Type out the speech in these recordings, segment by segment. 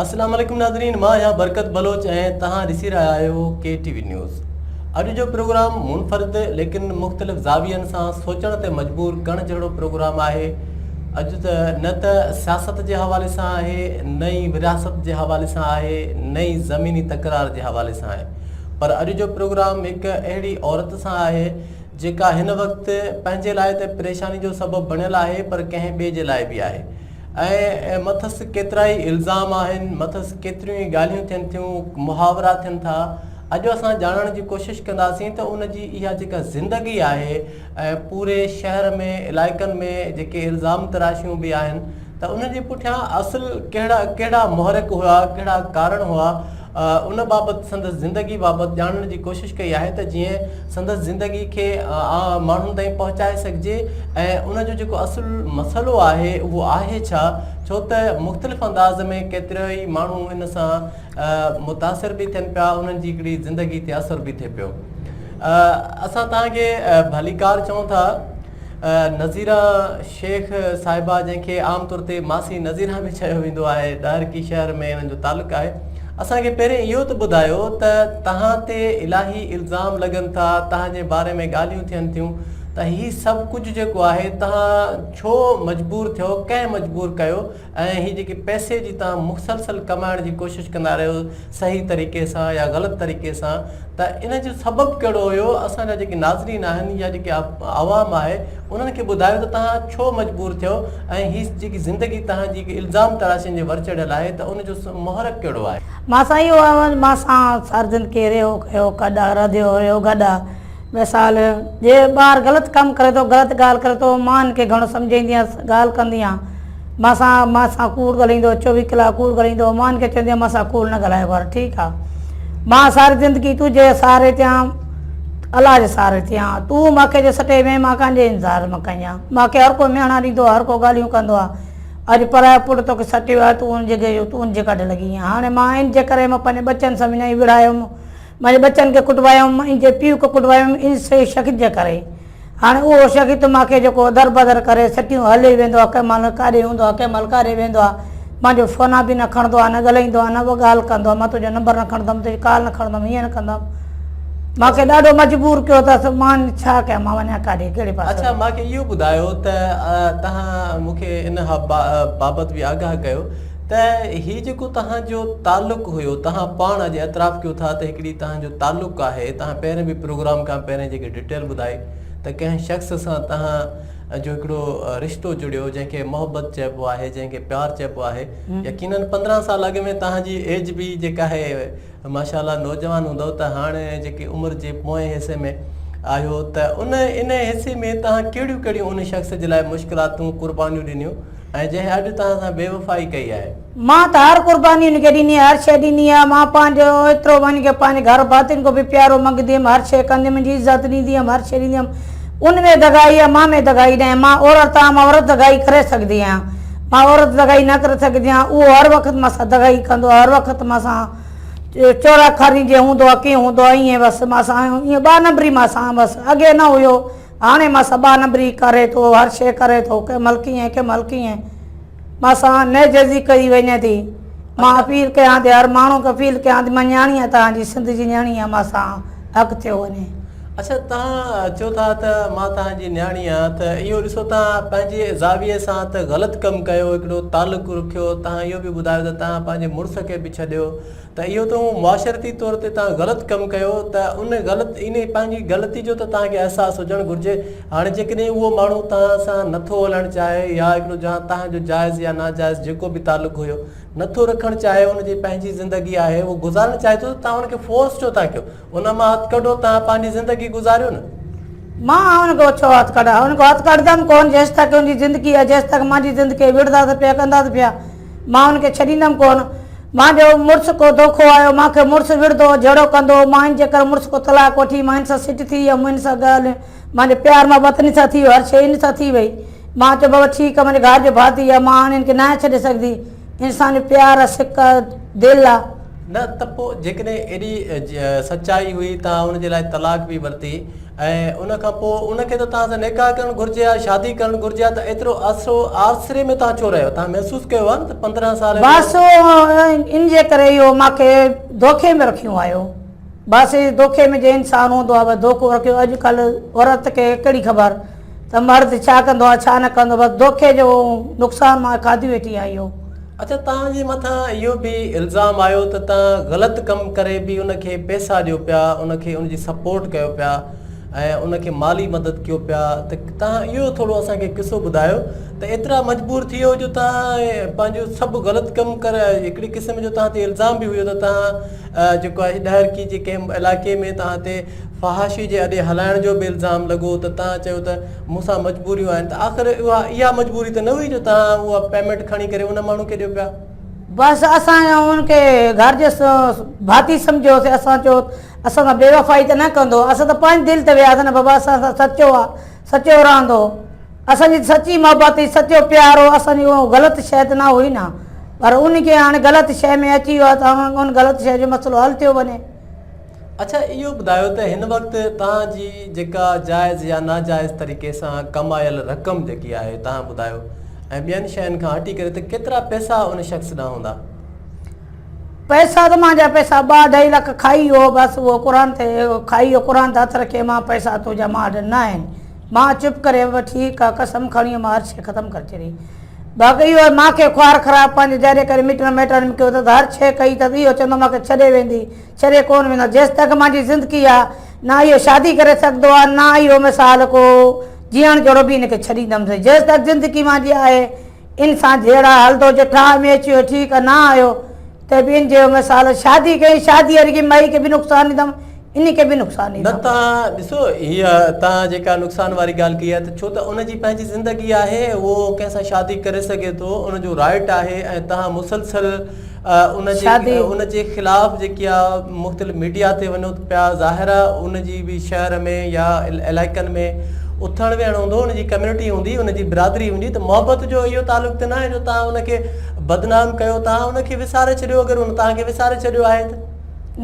اسلام عليڪم ناظرين مان آهيان برڪت بلوچ ۽ توهان ڏسي رهيا آهيو ڪي ٽي وي نيوز اڄ جو پروگرام منفرد ليڪن مختلف زاوين سان سوچڻ تي مجبور ڪرڻ جهڙو پروگرام آهي اڄ ته نه ته سياست جي حوالي سان آهي نه ئي وراثت جي حوالي سان آهي نه ئي زميني تڪرار جي حوالي سان آهي پر اڄ جو پروگرام هڪ اهڙي عورت سان آهي جيڪا هن وقت پنهنجي لاء ته پريشاني جو سبب بڻيل آهي پر ڪنهن ٻئي جي لاء به آهي ۽ مٿس ڪيترائي الزام آهن مٿس ڪيتريون ئي ڳالهيون ٿين ٿيون محاورا ٿين ٿا اڄ اسان ڄاڻڻ جي ڪوشش ڪنداسين ته ان جي اها جيڪا زندگي آهي ۽ پوري شهر ۾ علائقن ۾ جيڪي الزام تراشيون به آهن ته ان جي پٺيان اصل ڪهڙا ڪهڙا محرڪ هئا ڪهڙا ڪارڻ هئا ان بابت سندس زندگي بابت ڄاڻڻ جي ڪوشش ڪئي آهي ته جيئن سندس زندگي کي ماڻهن تائين پهچائي سگهجي ۽ ان جو جيڪو اصل مسئلو آهي اهو آهي ڇا ڇو ته مختلف انداز ۾ ڪيترا ئي ماڻهو ان سان متاثر به ٿين پيا انهن جي هڪڙي زندگي تي اثر به ٿئي پيو اسان توهان کي ڀليڪار چئون ٿا نظيره شيخ صاحبه جنهن کي عام طور تي ماسي نظيره به چيو ويندو آهي ڏاهرڪي شهر ۾ انهن جو تعلق آهي اسان کي پهرين اهو ته ٻڌايو ته توهان تي الاهي الزام لڳن ٿا توهان جي باري ۾ ڳالهيون ٿين ٿيون ته هي سڀ ڪجهه جيڪو آهي توهان ڇو مجبور ٿيو ڪنهن مجبور ڪيو ۽ هي جيڪي پئسي جي توهان مسلسل ڪمائڻ جي ڪوشش ڪندا رهيو صحيح طريقي سان يا غلط طريقي سان ته ان جو سبب ڪهڙو هيو اسان جا جيڪي ناظرين آهن يا جيڪي عوام آهي انهن کي ٻڌايو ته توهان ڇو مجبور ٿيو ۽ هي جيڪي زندگي توهان جي الزام تراشين جي ور چڙهيل آهي ته ان جو محرڪ ڪهڙو آهي. مان سان اهو مان سان سارجن ڪي ريو ڪيو ڪڏا رڌيو ريو گڏا مثال جي ٻار غلط ڪم ڪري ٿو غلط ڳالهه ڪري ٿو مان ان کي گهڻو سمجهائيندي آهيان ڳالهه ڪندي آهيان مان سان مان سان ڪوڙ ڳالهائيندو هو چوويهه ڪلاڪ ڪوڙ ڳالهائيندو هو مان ان کي چوندي هيم مان سان ڪوڙ نه ڳالهايو ڪر ٺيڪ آ مان ساري زندگي تنهنجي سهاري تي آهيان الله جي سهاري تي آهيان تون مان کي جي سٽي وئين مان ڪنهن جي انتظار ۾ ڪيان مان کي هر ڪو ميهڻا ڏيندو آهي هر ڪو ڳالهيون ڪندو آهي اڄ پرايو پٽ توکي سٽيو آهي تون ان جي تون ان جي ڪڍ لڳي آهين هاڻي مان ان جي ڪري مان پنهنجي ٻچن سان وڃائي وڙهايم منهنجي ٻچن کي ڪٽوايم، ان جي پيء کي ڪٽوايم، ان شخص جي ڪري. هاڻي اهو شخص مان کي جيڪو دربدر ڪري سٽيون هلي ويندو آهي، ڪنهن مهل ڪاڏي هوندو آهي، ڪنهن مهل ڪاڏي ويندو آهي. مانجو فونا به نه کڻندو آهي، نه ڳالهائيندو آهي، نه ڳالهه ڪندو آهي، مان تنهنجو نمبر نه کڻندم، تنهنجي ڪال نه کڻندم، هيئن نه ڪندم. مان کي ڏاڍو مجبور ڪيو اٿس، مان ڇا ڪيان، مان وڃان ڪاڏي، ڪهڙي پاسي اڇا وڃان. مان کي اهو ٻڌايو ته توهان مون کي ان بابت به آگاهه ڪيو ته هي جيڪو توهان جو تعلق هيو توهان پاڻ اڄ اعتراف ڪيو ٿا ته هڪڙي توهان جو تعلق آهي توهان پهرين به پروگرام کان پهرين جيڪي ڊيٽيل ٻڌائي ته ڪنهن شخص سان توهان جو هڪڙو رشتو جڙيو جنهن کي محبت چئبو آهي جنهن کي پيار چئبو آهي يقينن 15 سال اڳ ۾ توهان جي ايج به جيڪا آهي ماشاء الله نوجوان هوندؤ ته هاڻ جيڪي عمر جي پوئين حصي ۾ آهيو ته ان ان حصي ۾ توهان ڪهڙيون ڪهڙيون ان شخص جي لاء مشڪلاتون قربانيون ڏنيون ۽ جنهن اڄ توهان سان بي وفائي ڪئي آهي. مان ته هر قرباني ان کي ڏني آهي، هر شيء ڏني آهي، مان پنهنجو ايترو ان کي پنهنجي گهر ڀاتين کان به پيارو مڱندي هيم، هر شيء ڪندي هيم، ان جي عزت ڏيندي هيم، هر شيء ڏيندي هيم، ان ۾ دغائي آهي، مان ۾ دغائي ناهي، مان عورت آهيان، مان عورت دغائي ڪري سگهندي آهيان، مان عورت دغائي نه ڪري سگهندي آهيان، اهو هر وقت مان سان دغائي ڪندو آهي، هر وقت مان سان چورا خاري جيئن هوندو آهي ڪيئن هوندو آهي ائين بس مان سان ائين ٻه نمبري مان سان بس اڳي نه هيو. هاڻي مان سڀا نمبري ڪري ٿو، هر شيء ڪري ٿو، ڪنهن مهل ڪيئن، ڪنهن مهل ڪيئن. مان سان نيجزي ڪئي وڃي ٿي. مان اپيل ڪيان ٿي، هر ماڻهو کي اپيل ڪيان ٿي، مان نياڻي آهيان توهان جي، سنڌ جي نياڻي آهيان، مان سان حق ٿيو وڃي. اڇا توهان چئو ٿا ته مان توهان جي نياڻي آهيان ته اهو ڏسو توهان پنهنجي زاويي سان ته غلط ڪم ڪيو، هڪڙو تعلق رکيو، توهان اهو به ٻڌايو ته توهان پنهنجي مڙس کي به ڇڏيو، ته اهو ته معاشرتي طور تي توهان غلط ڪم ڪيو ته ان غلط ان پنهنجي غلطي جو ته توهان کي احساس هجڻ گهرجي هاڻي جيڪڏهن اهو ماڻهو توهان سان نٿو هلڻ چاهي يا هڪڙو جهان توهان جو جائز يا ناجائز جيڪو به تعلق هيو نٿو رکڻ چاهي ان جي پنهنجي زندگي آهي اهو گذارڻ چاهي ٿو ته توهان ان کي فورس ڇو ٿا ڪيو ان مان هٿ ڪڍو توهان پنهنجي زندگي گذاريو نه. مان ان کي ڇو هٿ ڪڍان ان کي هٿ ڪڍندم ڪون جيستائين ان جي زندگي آهي جيستائين منهنجي زندگي وڙهندا ته پيا ڪندا ته پيا مان ان کي ڇڏيندم ڪون. مانجو مڙس ڪو دوکو آيو، مان کي مڙس وڙهندو هو، جهيڙو ڪندو هو، مان هن جي ڪري مڙس ڪو طلاق وٺي، مان هن سان سٽ ٿي ويم، هن سان ڳالهه، مانجو پيار محبت هن سان ٿي ويو، هر شيء هن سان ٿي وئي. مان چيو بابا ٺيڪ آ، مانجي گهر جو ڀاتي آ، مان هاڻي هن کي ناهيان ڇڏي سگهندي، انسان جو پيار آ، سڪ آ، دل آ. نه ته پوء جيڪڏهن ايڏي سچائي هئي، توهان ان جي لاء طلاق به ورتي. ۽ ان کان پوء ان کي ته توهان سان نڪاح ڪرڻ گهرجي ها، شادي ڪرڻ گهرجي ها ته ايترو عرصو آسري ۾ توهان ڇو رهيو؟ توهان محسوس ڪيو ها نه ته 15 سال بس ان جي ڪري اهو مان کي دوکي ۾ رکيون آيو. بس دوکي ۾ جي انسان هوندو آهي بس دوکو رکيو. اڄ ڪلهه عورت کي ڪهڙي خبر ته مرد ڇا ڪندو آهي ڇا نه ڪندو بس دوکي جو نقصان مان کاڌي ويٺي آهيان اهو. اڇا توهان جي مٿان اهو به الزام آيو ته توهان غلط ڪم ڪري به ان کي پئسا ڏيو پيا ان کي ان جي سپورٽ ڪيو پيا ۽ ان کي مالي مدد ڪيو پيا ته توهان اهو ٿورو اسان کي قصو ٻڌايو ته ايترا مجبور ٿي ويو جو توهان پنهنجو سڀ غلط ڪم ڪري هڪڙي قسم جو توهان تي الزام به هيو ته توهان جيڪو آهي ڏهرڪي جي ڪنهن علائقي ۾ توهان تي فحاشي جي اڏي هلائڻ جو به الزام لڳو ته توهان چيو ته مون سان مجبوريون آهن ته آخر اها اها مجبوري ته نه هئي جو توهان اها پيمينٽ کڻي ڪري ان ماڻهو کي ڏيو پيا. بس اسان ان کي گهر جي ڀاتي سمجهيوسي اسان چيو اسان سان بيوفائي ته نه ڪندو اسان ته پنهنجي دل تي وياسي نه بابا اسان سان سچو آ سچو رهندو اسان جي سچي محبت هئي سچو پيار هو اسان جي اها غلط شيء ته نه هئي نه پر ان کي هاڻي غلط شيء ۾ اچي ويو آ ته ان غلط شيء جو مسئلو حل ٿيو وڃي. اڇا اهو ٻڌايو ته هن وقت توهان جي جيڪا جائز يا ناجائز طريقي سان ڪمايل رقم جيڪي آهي توهان ٻڌايو ۽ ٻين شين کان هٽي ڪري ته ڪيترا پئسا ان شخص ڏانهن هوندا؟ پئسا ته مانجا پئسا ٻه اڍائي لک کائي ويو بس اهو قرآن تي کائي ويو قرآن تي هٿ رکي مان پئسا تنهنجا مان وٽ نه آهن مان چپ ڪري ٺيڪ آ قسم کڻي مان هر شي ختم ڪري ڇڏي باقي اهو مان کي خوار خراب پنهنجي جهڙي ڪري مٽن مائٽن ۾ ڪيو اٿس هر شي ڪئي اٿس اهو چوندو مان کي ڇڏي ويندي ڇڏي ڪونه ويندو جيستائين مانجي زندگي آ نه اهو شادي ڪري سگهندو آ نه اهو مثال ڪو جيئڻ جهڙو به ان کي ڇڏيندم جيستائين زندگي مانجي آهي ان سان جهيڙا هلندو جو ٺاهه ۾ اچي ويو ٺيڪ آ نه آيو ته به ان جو مثال شادي ڪئي شادي واري کي مائي کي به نقصان ڏيندم ان کي به نقصان نه ڏيندم. توهان ڏسو هيء توهان جيڪا نقصان واري ڳالهه ڪئي آهي ته ڇو ته ان جي پنهنجي زندگي آهي اهو ڪنهن سان شادي ڪري سگهي ٿو ان جو رائٽ آهي ۽ توهان مسلسل ان جي ان جي خلاف جيڪي آ مختلف ميڊيا تي وڃو پيا ظاهر آ ان جي به شهر ۾ يا علائقن ۾ اٿڻ ويهڻ هوندو ان جي ڪميونٽي هوندي ان جي برادري هوندي ته محبت جو اهو تعلق ته ناهي جو توهان ان کي بدنام ڪيو توهان ان کي وساري ڇڏيو اگر ان توهان کي وساري ڇڏيو آهي ته.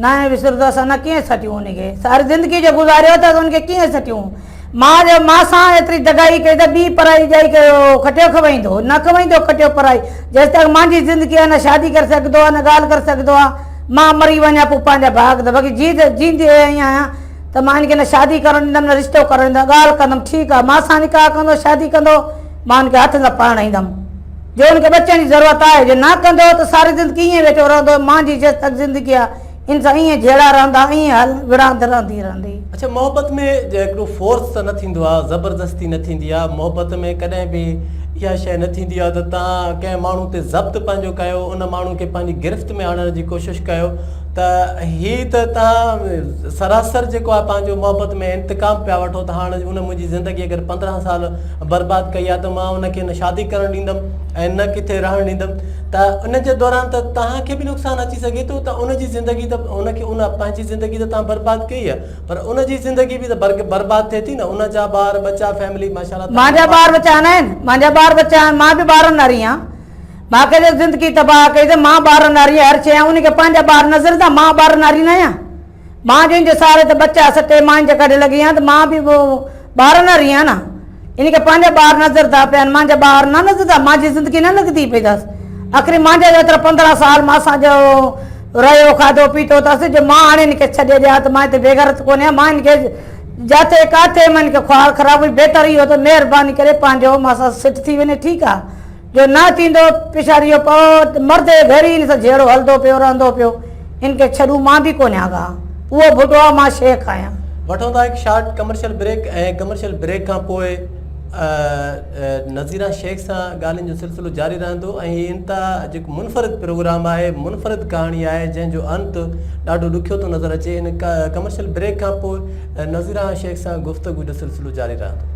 ناهي وسرندو اسان نه ڪيئن سٽيون ان کي ساري زندگي جو گذاريو اٿس ان کي ڪيئن سٽيون مان جو مان سان ايتري دغائي ڪئي ته ٻي پرائي ڄائي کي کٽيو کپائيندو نه کپائيندو کٽيو پرائي جيستائين مانجي زندگي آهي نه شادي ڪري سگهندو آهي نه ڳالهه ڪري سگهندو آهي مان مري وڃان پوء پنهنجا ڀاڳ ته باقي جي ته جيئندي آهيان ته مان هن کي نه شادي ڪرڻ ڏيندم نه رشتو ڪرڻ ڏيندم ڳالهه ڪندم ٺيڪ آهي مان سان نڪاح ڪندو شادي ڪندو مان هن کي هٿ سان پرڻائيندم جو هن کي ٻچن جي ضرورت آهي جي نه ڪندو ته ساري زندگي ائين ويٺو رهندو مانجي جيستائين زندگي آهي ان سان ائين جهيڙا رهندا ائين هل وڙهاند رهندي رهندي. اڇا محبت ۾ هڪڙو فورس ته نه ٿيندو آ زبردستي نه ٿيندي آ محبت ۾ ڪڏهن به اها شيء نه ٿيندي آ ته توهان ڪنهن ماڻهو تي ضبط پنهنجو ڪيو ان ماڻهو کي پنهنجي گرفت ۾ آڻڻ جي ڪوشش ڪيو ته هي ته توهان سراسر جيڪو آ پنهنجو محبت ۾ انتقام پيا وٺو ته هاڻ ان منهنجي زندگي اگر 15 سال برباد ڪئي آ ته مان ان کي نه شادي ڪرڻ ڏيندم ۽ نه ڪٿي رهڻ ڏيندم ته ان جي دوران ته توهان کي به نقصان اچي سگهي ٿو ته ان جي زندگي ته ان کي ان پنهنجي زندگي ته توهان برباد ڪئي آهي پر ان جي زندگي به ته برباد ٿئي ٿي نه ان جا ٻار ٻچا فيملي ماشاء الله مانجا ٻار ٻچا نه آهن مانجا ٻار ٻچا آهن مان به ٻارن واري آهيان مان کي جو زندگي تباهه ڪئي ته مان ٻارن واري هر شيء آهيان ان کي پنهنجا ٻار نظر ايندا مان ٻارن واري نه آهيان مان جو ان جي سهاري ته ٻچا سٽي مان ان جي ڪڍ لڳي آهيان ته مان به ٻارن واري آهيان نه ان کي پنهنجا ٻار نظر ٿا پين مانجا ٻار نه نظر ٿا مانجي زندگي نه لڳندي پئي اٿس آخري مانجا جو ايترا 15 سال مان سان جو رهيو کاڌو پيتو اٿس جو مان هاڻي ان کي ڇڏي ڏيان ته مان هتي بيغيرت ڪونهي آهيان مان ان کي جاٿي ڪاٿي مان ان کي خوار خراب هجي بهتر اهو ته مهرباني ڪري پنهنجو مان سان سٽ ٿي وڃي ٺيڪ آهي جو نه ٿيندو پڇاڙي اهو پئو مرد جي گهر ئي ان سان جهيڙو هلندو پيو رهندو پيو ان کي ڇڏون مان به ڪونهيان ڪا اهو ڀٽو آ مان شيخ آهيان. وٺون ٿا هڪ short commercial break ۽ commercial break کان پوء نظيرا شيخ سان ڳالهين جو سلسلو جاري رهندو ۽ هي انتها جيڪو منفرد پروگرام آهي منفرد ڪهاڻي آهي جنهن جو انت ڏاڍو ڏکيو ٿو نظر اچي ان ڪمرشل بريڪ کان پوء نظيرا شيخ سان گفتگو جو سلسلو جاري رهندو.